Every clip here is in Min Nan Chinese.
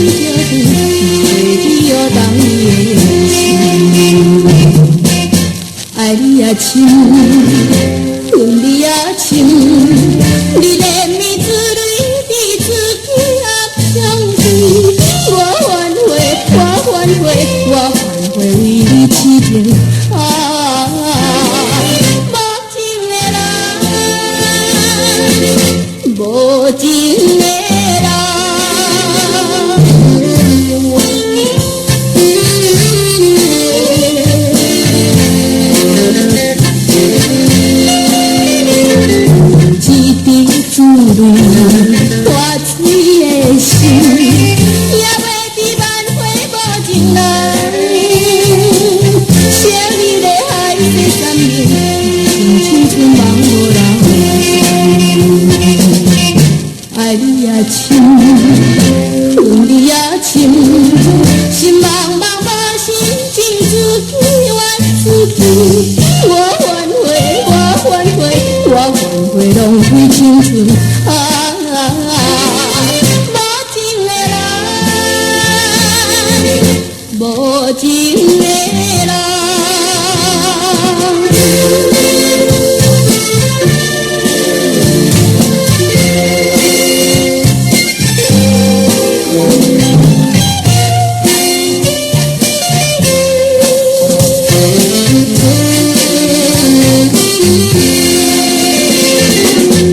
照顧，嘛袂記予當你的心。愛你也深，恨你也深，你連暝珠淚滴自己暗相思。我反悔，我反悔，我反悔為你痴情啊！無情的人，無情的人。一滴珠淚換水的心，也袂佇萬花無情人。惜你的海誓山盟，像青春茫無人。愛你也深，恨你也深，心茫茫無心情，自己怨自己。我反悔，我反悔，我反悔浪費青春啊！無情的人，無情的人。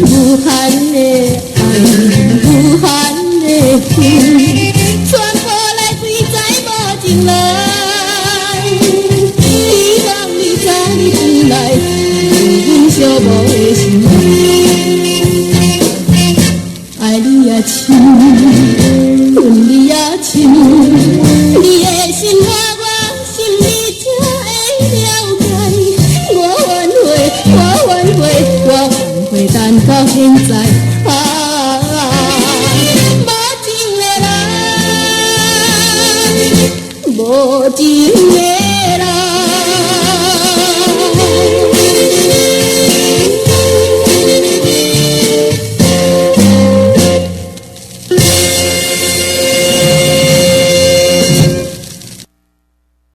無限的愛，無限的恨，全部來歸在無情人。希望你早日轉來，阮寂寞的心。愛你也深，恨你也深，你的心活我心，你才會了解。我反悔，我反悔，我反悔，等到現在啊！無情的人，無情。